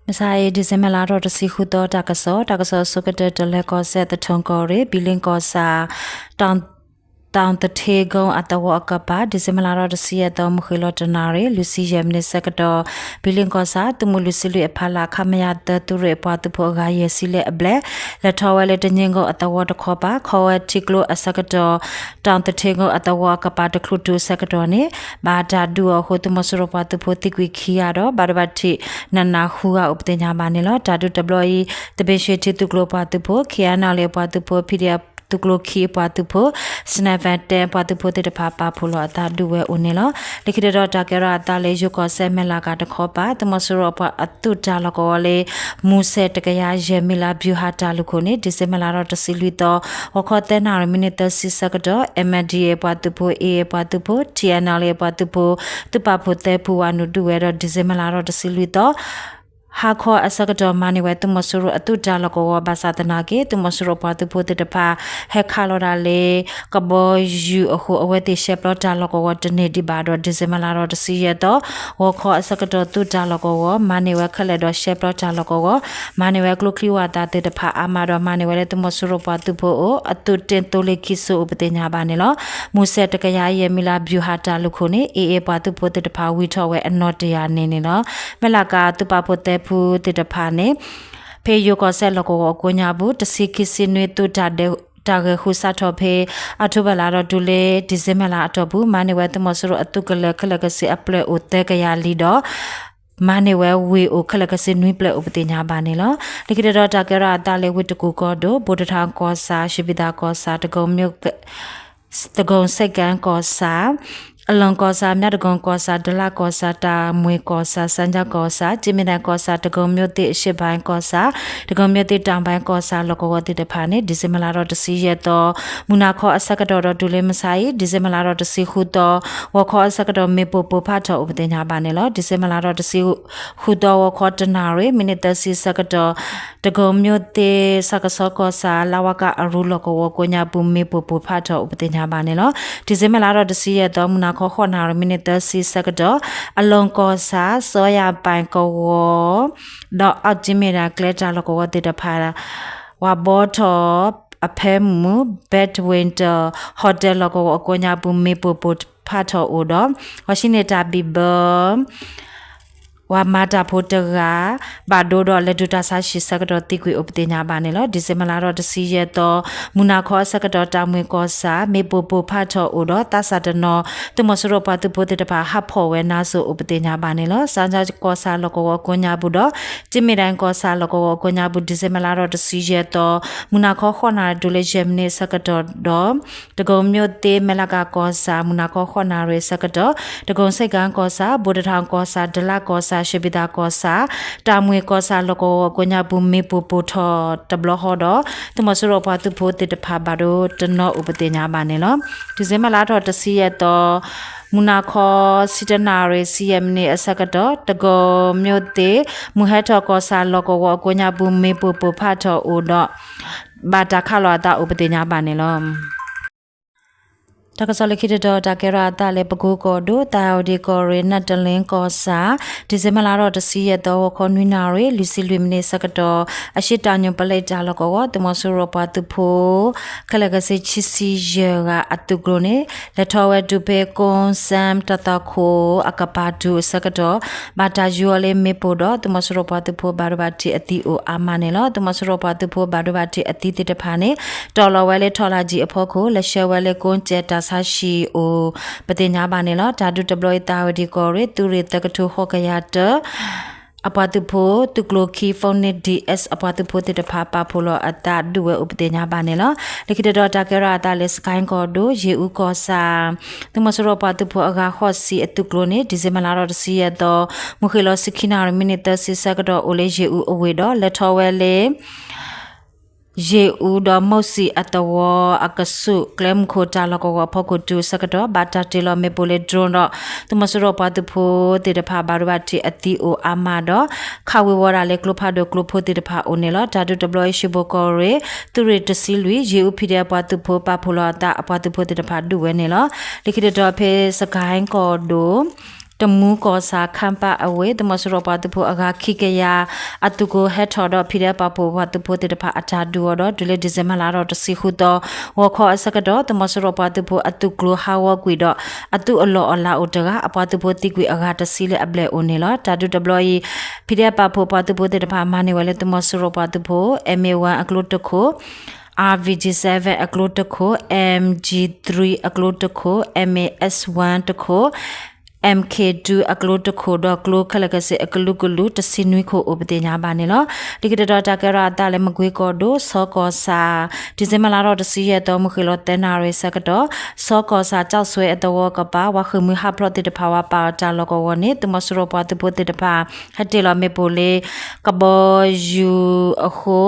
မုၢ်ဆါအံၤ December လါထီၣ်တဆံဃုသီ တၢ်ကစီၣ်, တၢ်ကစီၣ်ဆိကတၢၢ် တလၢၤကီၢ်စဲၣ် သထူၣ်ကီၢ်ရ့ၣ် ဘံလ့ကီၢ်ဆၣ် တၣ်သထ့ကိအသဝီအကပၤ December လါထီၣ်တဆံယဲၢ်သီ မုၢ်ဃ့ၢ်လီၤတနၣ်ရံၣ် လွံၢ်ဆံယဲၢ်မံးနံးဆၢကတီၢ် ဘံလ့ကီၢ်ဆၣ် သုးမုၢ်လွံၢ်ဆံလွံၢ်အဖီလာ် ခမရ သၢသုးရ့ၣ်အပှၤသုးဖိအဂၤယဲၢ်ဆံလၢအဘျဲၣ် လဲၤထီၣ်ဝဲလၢတည့ကိၣ် အသဝီတခီပၤ ခီဝဲထံကျိအဆၢကတီၢ် တၣ်သထ့ကိအသဝီအကပၤတချုးတုၤအဆၢကတီၢ်န့ၣ် ဘၣ်တၢ်ဒုးအီၤအဃိ သုးမီၤစိရိၤပှၤသုးဖိသံကွံာ်ခံဂၤဒီး ဘၣ်ဒိဘၣ်ထံးနးနးဟူဂၤအိၣ်ပသ့ၣ်ညါဘၣ်န့ၣ်လီၤ. တၢ်ဒုးတဘျီအံၤ သဘ့ၣ်ရွှ့ၣ်ထံသုးကျိၤပှၤသုးဖိ ခ့ၣ်အဲၣ်အၣ်လ့ၣ်အပှၤသုးဖိ ဖံဒ့ၣ်သုးကျိၤခံအပှၤသုးဖိ Sniper တဲအပှၤသုးဖိသ့ၣ်တဖၣ် ပာ်ဖှိၣ်လီၤအသးဒုးဝဲအိၣ်န့ၣ်လီၤ. လၢခံတတီၤ တၢ်ကဲထီၣ်အသးလၢယိၤကီၢ်စဲၣ် မဲၢ်လးကၤတခီပၤ သုးမီၤစိရိၤအပှၤအသုးတၢ်လီၢ်ကဝီၤလၢ မူစဲၣ်တကယၤယဲၢ်မံလါ ဗျူဟာတၢ်လုၢ်ခိၣ်န့ၣ် December လါထီၣ်တဆံလွံၢ်သီ ဂီၤခီသၢနၣ်ရံၣ် မံးနံးသၢဆံဆၢကတီၢ် MNDAA အပှၤသုးဖိ AA အပှၤသုးဖိ TNLA အပှၤသုးဖိ သုးပာ်ဖှိၣ်သၢဖုဝၤနုာ်ဒုးဝဲဒီး December လါထီၣ်တဆံလွံၢ်သီ ဟါခီအဆၢကတီၢ် မၤန့ၢ်ဝဲသုးမီၤစိရိၤအသုးတၢ်လီၢ်ကဝီၤ ဘၣ်ဆၣ်သနာ်က့ သုးမီၤစိရိၤပှၤသုးဖိသ့ၣ်တဖၣ် ဟဲခးလီၤတၢ်လၢ ကဘီယူၤအဃိ အဝဲသ့ၣ်ရှဲပျီတၢ်လီၢ်ကဝီၤတန့ၢ်ဒံးဘၣ်ဒီး December လါထီၣ်တဆံယဲၢ်သီ ဂီၤခီအဆၢကတီၢ် သုးတၢ်လီၢ်ကဝီၤ မၤန့ၢ်ဝဲခဲလၢာ်ဒီးရှဲပျီတၢ်လီၢ်ကဝီၤ မၤန့ၢ်ဝဲကျိချံဝၣ်သၣ်သ့ၣ်တဖၣ်အါမးဒီး မၤန့ၢ်ဝဲလၢသုးမီၤစိရိၤပှၤသုးဖိအအိၣ် အသုးတ့ၢ်သိလ့ၣ်ခံစိအိၣ်ပသ့ၣ်ညါဘၣ်န့ၣ်လီၤ. မူစဲၣ်တကယၤယဲၢ်မံလါ ဗျူဟာတၢ်လုၢ်ခိၣ်န့ၣ် AA ပှၤသုးဖိသ့ၣ်တဖၣ်ဝံၤထီၣ်ဝဲအနီၢ်တယၢ်န့ၣ်န့ၣ်လီၤ. မဲၢ်လးကၤသုးပာ်ဖှိၣ်သၢဖုသ့ၣ်တဖၣ်န့ၣ် ဖဲယိၤကီၢ်စဲၣ်လီၢ်ကဝီၤအကိးညါပူၤ တဆံခံဆံနွံသုးတၢ်ဒဲး တၢ်ဂဲၤဃုာ်စးထီၣ်ဖဲ October လါဒီးတုၤလၢ December လါအတီၢ်ပူၤ မၤန့ၢ်ဝဲသုးမီၤစိရိၤအသုးကလၢၤခဲလၢာ်ကဆ့အပျဲၢ်အိၣ်သၢကယၤလံဒီး မၤန့ၢ်ဝဲဝ့ၢ်အိၣ်ခဲလၢာ်ကဆ့နွံပျဲၢ်အိၣ်ပသ့ၣ်ညါဘၣ်န့ၣ်လီၤ. လၢခံတတီၤ တၢ်ကဲထီၣ်အသးလၢဝ့ၢ်တကူၣ်ကီၢ်ဒိၣ် ဘိတထါကီၢ်ဆၣ် ရွှေပြည်သာကီၢ်ဆၣ် တကူၣ် သကုၣ်စဲၣ်ကၣ်ကီၢ်ဆၣ်, အလီၢ်ကီၢ်ဆၣ်, မၠၣ်တကူၣ်ကီၢ်ဆၣ်, ဒလးကီၢ်ဆၣ်, တၢ်မွ့ၢ်ကီၢ်ဆၣ်, စၣ်ကၠၣ်ကီၢ်ဆၣ်, ကၠ့မဲၣ်ဒၣ်ကီၢ်ဆၣ်, တကူၣ်မျိၣ်သ့ၣ်အရှေ့ပိုင်းကီၢ်ဆၣ်, တကူၣ်မျိၣ်သ့ၣ်တောင်ပိုင်းကီၢ်ဆၣ် လီၢ်ကဝီၤသ့ၣ်တဖၣ်န့ၣ် December လါထီၣ်တဆံယဲၢ်သီ မုၢ်နၤခီအဆၢကတီၢ်ဒီးတုၤလၢမုၢ်ဆါအံၤ December လါထီၣ်တဆံဃုသီ ဂီၤခီအဆၢကတီၢ် မ့ၣ်ပိၢ်ပိၢ်ဖးထီၣ်အိၣ်ပသ့ၣ်ညါဘၣ်န့ၣ်လီၤ. December လါထီၣ်တဆံဃုသီ ဂီၤခီတနၣ်ရံၣ် မံးနံးသၢဆံဆၢကတီၢ် တကူၣ်မျိၣ်သ့ၣ် စၣ်ကဆီကီၢ်ဆၣ် လါဝါကၣ်အရူလီၢ်ကဝီၤကိးညါပူၤ မ့ၣ်ပိၢ်ပိၢ်ဖးထီၣ်အိၣ်ပသ့ၣ်ညါဘၣ်န့ၣ်လီၤ. December လါထီၣ်တဆံယဲၢ်သီ မုၢ်နၤခီဃိးနၣ်ရံၣ် မံးနံးသၢဆံဆၢကတီၢ် အလီၢ်ကီၢ်ဆၣ် စီၤယၣ်ပၣ်ကဝီၤ ဒီးအီၣ်ကၠ့မဲၣ်ဒၣ်ကျဲတၢ်လီၢ်ကဝီၤသ့ၣ်တဖၣ် ဝၤဘီထီၣ်အဖၢမုၢ် Bed Winter Hotel လီၢ်ကဝီၤအကိးညါပူၤ မ့ၣ်ပိၢ်ပိၢ်ဖးထီၣ်အိၣ်ဒီး ပှၤဆံးန့ၢ်တၢ်ဘံၣ်ဘၢ ပှၤမၤတၢ်ဖိတဂၤ ဘၣ်ဒိဒီးလဲၤဒုးတၢ်ဆါဟံၣ်ဆၢကတီၢ်သံကွံာ်အိၣ်ပသ့ၣ်ညါဘၣ်န့ၣ်လီၤ. December လါထီၣ်တဆံယဲၢ်သီ မုၢ်နၤခီအဆၢကတီၢ် တၢ်မွ့ၢ်ကီၢ်ဆၣ် မ့ၣ်ပိၢ်ပိၢ်ဖးထီၣ်အိၣ်ဒီး သးစၢ်တနီၤ သုးမီၤစိရိၤပှၤသုးဖိသ့ၣ်တဖၣ် ဟးဖီၣ်ဝဲနါစိၤအိၣ်ပသ့ၣ်ညါဘၣ်န့ၣ်လီၤ. စၣ်ကၠၣ်ကီၢ်ဆၣ်လီၢ်ကဝီၤအကိးညါပူၤဒီး ကၠ့မဲၣ်ဒၣ်ကီၢ်ဆၣ်လီၢ်ကဝီၤအကိးညါပူၤ December လါထီၣ်တဆံယဲၢ်သီ မုၢ်နၤခီဃိးနၣ်ရံၣ်တုၤလၢယဲၢ်မံးနံးအဆၢကတီၢ်ဒီး တကူၣ်မျိၣ်သ့ၣ် မဲၢ်လးကၤကီၢ်ဆၣ် မုၢ်နၤခီဃိးနၣ်ရံၣ်အဆၢကတီၢ် တကူၣ်စဲၣ်ကၣ်ကီၢ်ဆၣ် ဘိတထါကီၢ်ဆၣ် ဒလးကီၢ်ဆၣ် ရွှေပြည်သာကီၢ်ဆၣ် တၢ်မွ့ၢ်ကီၢ်ဆၣ်လီၢ်ကဝီၤအကိးညါပူၤ မ့ၣ်ပိၢ်ပိၢ်ထီၣ်တဘျီဃီဒီး သုးမီၤစိရိၤပှၤသုးဖိသ့ၣ်တဖၣ်ဘၣ်ဒိတနီၤအိၣ်ပသ့ၣ်ညါဘၣ်န့ၣ်လီၤ. December လါထီၣ်တဆံယဲၢ်သီ မုၢ်နၤခီဆံတနၣ်ရံၣ် ဆံယဲၢ်မံးနံးအဆၢကတီၢ် တကူၣ်မျိၣ်သ့ၣ် မုၢ်ဟဲထီၣ်ကီၢ်ဆၣ်လီၢ်ကဝီၤအကိးညါပူၤ မ့ၣ်ပိၢ်ပိၢ်ဖးထီၣ်အိၣ်ဒီး ဘၣ်တၢ်ခးလီၤအသးအိၣ်ပသ့ၣ်ညါဘၣ်န့ၣ်လီၤ. တၢ်ကစီၣ်လၢခံတတီၤ တၢ်ကဲထီၣ်အသးလၢ ပကိကီၢ်ဒိၣ် သၢဝတံၣ်ကီၢ်ရ့ၣ် နၢ်တလ့ကီၢ်ဆၣ် December လါထီၣ်တဆံယဲၢ်သီ ဂီၤခီနွံနၣ်ရံၣ် လွံၢ်ဆံလွံၢ်မံးနံးအဆၢကတီၢ် အရှေ့တောင်ညိုပလိပ်တၢ်လီၢ်ကဝီၤ သုးမီၤစိရိၤပှၤသုးဖိ ခဲလၢာ်ခဲဆ့ခံဆံယဲၢ်ဂၤအသုးကျိၤန့ၣ် လဲၤထီၣ်ဝဲတုၤဖဲ ကိစၣ်တၢ်သွၣ်ခိၣ်အကပၤတုၤအဆၢကတီၢ် ဘၣ်တၢ်ယူၤအီၤလၢမ့ၣ်ပိၢ်ဒီး သုးမီၤစိရိၤပှၤသုးဖိဘၣ်ဒိဘၣ်ထံးအသံအိၣ်အါမးန့ၣ်လီၤ. သုးမီၤစိရိၤပှၤသုးဖိဘၣ်ဒိဘၣ်ထံးအသံသ့ၣ်တဖၣ်န့ၣ် တီၢ်လီၤဝဲလၢ ထီလၣ်ကံၣ်အဖီခိၣ် လဲၤဆှၢဝဲလၢကိစၣ်တၢ်ဆါဟံၣ်အိၣ်ပသ့ၣ်ညါဘၣ်န့ၣ်လီၤ. တၢ်ဒုးတဘျီအံၤ သၢဝတံၣ်ကီၢ်ရ့ၣ် သုးရ့ၣ်သၢကထိဃိးကယၤတၢ အပှၤသုးဖိ သုးကျိၤခံ Phoenix D S အပှၤသုးဖိသ့ၣ်တဖၣ် ပာ်ဖှိၣ်လီၤအသးဒုးဝဲအိၣ်ပသ့ၣ်ညါဘၣ်န့ၣ်လီၤ. လၢခံတတီၤ တၢ်ကဲထီၣ်အသးလၢ စကဲၣ်ကီၢ်ဒိၣ် ယ့ၣ်အူကီၢ်ဆၣ် သုးမီၤစိရိၤပှၤသုးဖိအဂၤဃိးဆံအသုးကျိၤန့ၣ် December လါထီၣ်တဆံယဲၢ်သီ မုၢ်ဃ့ၢ်လီၤဆံခံနၣ်ရံၣ် မံးနံးသၢဆံဆၢကတီၢ်အိၣ်လၢယ့ၣ်အူအဝ့ၢ်ဒီး လဲၤထီၣ်ဝဲလၢ ယ့ၣ်အူဒီးမိၢ်စံၣ်အသဝီအကဆူး ကျဲမုၢ်ခိၣ်တၢ်လီၢ်ကဝီၤအဖီခိၣ်တုၤအဆၢကတီၢ် ဘၣ်တၢ်တ့ၢ်လီၤမ့ၣ်ပိၢ်လၢ drone ဒီး သုးမီၤစိရိၤပှၤသုးဖိသ့ၣ်တဖၣ် ဘၣ်ဒိဘၣ်ထံးအသံအိၣ်အါမးဒီး ခးဝ့ၤဝီၤဒၣ်လၢကျိဖးဒိၣ်ကျိဖိသ့ၣ်တဖၣ်အိၣ်န့ၣ်လီၤ. တၢ်ဒုးတဘျီအံၤ ရွှေဘိုကီၢ်ရ့ၣ် သုးရ့ၣ်တဆံလွံၢ် ယ့ၣ်အူ ဖံဒဲး အပှၤသုးဖိ ပာ်ဖှိၣ်လီၤအသး အပှၤသုးဖိသ့ၣ်တဖၣ်ဒုးဝဲန့ၣ်လီၤ. လၢခံတတီၤဖဲ စကဲၣ်ကီၢ်ဒိၣ် တမူကီၢ်ဆၣ် ခၣ်ပၣ်အဝ့ၢ် သုးမီၤစိရိၤပှၤသုးဖိအဂၤခံကယၤ အသုးကျိၤဟဲထီၣ်ဒီး ဖံဒဲပာ်ဖှိၣ်ပှၤသုးဖိသ့ၣ်တဖၣ်အတၢ်ဒုးအီၤဒီး တုၤလၢ December လါထီၣ်တဆံဃုသီ ဂီၤခီအဆၢကတီၢ် သုးမီၤစိရိၤပှၤသုးဖိအသုးကျိၤဟးဂီၤကွံာ်ဒီး အသုးအလီၢ်အလၤအိၣ်တဂၤ အပှၤသုးဖိသံကွံာ်အဂၤတဆံလၢအဘျဲၣ်အိၣ်န့ၣ်လီၤ. တၢ်ဒုးတဘျီအံၤ ဖံဒဲပာ်ဖှိၣ်ပှၤသုးဖိသ့ၣ်တဖၣ် မၤန့ၢ်ဝဲလၢသုးမီၤစိရိၤပှၤသုးဖိ M A one အကျိတခိၣ် R V G seven အကျိတခိၣ် M G three အကျိတခိၣ် M A S one တခိၣ် M K two အကျိတခိၣ် ဒီးကျိခဲလၢာ်ခဲဆ့အကလုာ်ကလုာ် တဆံနွံခိၣ်အိၣ်ပသ့ၣ်ညါဘၣ်န့ၣ်လီၤ. လၢခံတတီၤတၢ်ကဲထီၣ်အသးလၢမကွ့ကီၢ်ဒိၣ် ဆီကီၢ်ဆၣ် December လါထီၣ်တဆံယဲၢ်သီ မုၢ်ဃ့ၢ်လီၤသၢနၣ်ရံၣ်ဆၢကတီၢ် ဆီကီၢ်ဆၣ် ကၠီၣ်စွဲအသဝီကပၤ ပှၤဃ့ၢ်မှံဟးဖျိးသ့ၣ်တဖၣ်ဝဲပာ်အီၤတၢ်လီၢ်ကဝီၤန့ၣ် သုးမီၤစိရိၤပှၤသုးဖိသ့ၣ်တဖၣ် ဟဲတ့ၢ်လီၤမ့ၣ်ပိၢ်လၢ ကဘီယူၤအဃိ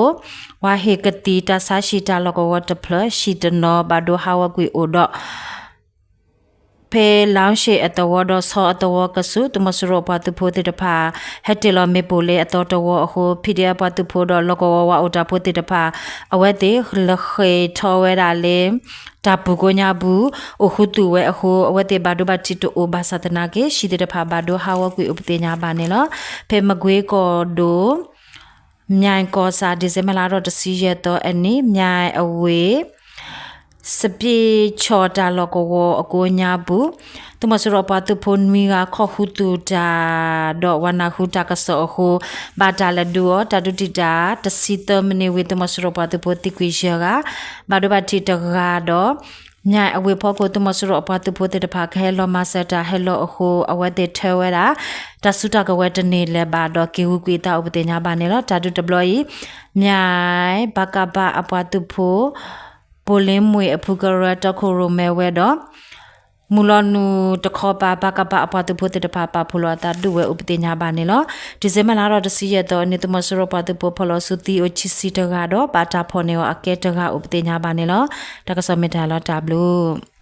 ပှၤဟ့ၣ်ကသံၣ်တၢ်ဆါဟံၣ်တၢ်လီၢ်ကဝီၤတဖျၢၣ် ဟံၣ်တနီၤဘၣ်ဒိဟးဂီၤကွံာ်အိၣ်ဒီး ဖဲလီၤရှ့ၣ်အသဝီဒီး ဆီအသဝီကဆူး သုးမီၤစိရိၤပှၤသုးဖိသ့ၣ်တဖၣ် ဟဲတ့ၢ်လီၤမ့ၣ်ပိၢ်လၢအသီတဝီအဃိ ဖံဒဲပှၤသုးဖိဒီးလီၢ်ကဝီၤဝဲအိၣ်တၢ်ဖိသ့ၣ်တဖၣ် အဝဲသ့ၣ်လၢဃ့ၢ်ထီၣ်ဝဲဒၣ်လၢ တၢ်ပူၤကိညါပူၤ အိၣ်ဃုသူၣ်ဝဲအဃိ အဝဲသ့ၣ်ဘၣ်ဒိဘၣ်ထံးတအိၣ်ဘၣ်ဆၣ်သနာ်က့ ဟံၣ်သ့ၣ်တဖၣ်ဘၣ်ဒိဟးဂီၤကွံာ်အိၣ်ပသ့ၣ်ညါဘၣ်န့ၣ်လီၤ. ဖဲမကွ့ကီၢ်ဒိၣ် မၠဲၣ်ကီၢ်ဆၣ် December လါထီၣ်တဆံယဲၢ်သီအနံၤ မၠဲၣ်အဝ့ၢ် စပံးဆီၣ်တၢ်လီၢ်ကဝီၤအကိညါပူၤ သုးမီၤစိရိၤပှၤသုးဖိနွံဂၤခီၣ်ဃုသူၣ်တၢ် ဒီးဝၤနၢ်ဟူတၢ်ကစီၣ်အဃိ ဘၣ်တၢ်လဲၤဒုးအီၤ တၢ်ဒုးတံာ်တာ် တဆံသၢမံးနံးဝံၤ သုးမီၤစိရိၤပှၤသုးဖိသံကွံာ်ယဲၢ်ဂၤ ဘၣ်ဒိဘၣ်ထံးတဂၤဒီး မၠဲၣ်အဝ့ၢ်ဖီခိၣ် သုးမီၤစိရိၤအပှၤသုးဖိသ့ၣ်တဖၣ် ကဟဲလီၤမၤစၢၤတၢ်ဟဲလီၤအဃိ အဝဲသ့ၣ်ထၢဝဲဒၣ် တၢ်စုတၢ်ကဝဲၤတန့ၢ်လၢၤဘၣ်ဒီး က့ၤဂုာ်ကွံာ်အသးအိၣ်ပသ့ၣ်ညါဘၣ်န့ၣ်လီၤ. တၢ်ဒုးတဘျီအံၤ မၠဲၣ် ပကဖ အပှၤသုးဖိ ပိာ်လ့မှံအဖုကရၢ တီခိၣ်ရိၣ်မဲဝဲဒီး မုၢ်လီၤနုာ်တခီပၤ ပကဖ အပှၤသုးဖိသ့ၣ်တဖၣ် ပာ်ဖှိၣ်လီၤအသးဒုးဝဲအိၣ်ပသ့ၣ်ညါဘၣ်န့ၣ်လီၤ. December လါထီၣ်တဆံယဲၢ်သီအနံၤ သုးမီၤစိရိၤပှၤသုးဖိဖီၣ်လီၤစုသံအိၣ်ခံဆံတဂၤဒီး ဘၣ်တၢ်ဖီၣ်န့ၢ်အီၤအကဲတဂၤအိၣ်ပသ့ၣ်ညါဘၣ်န့ၣ်လီၤ. တၢ်ကစီၣ်မ့ၢ်တၢ်လီၤတၢ်ဘျုး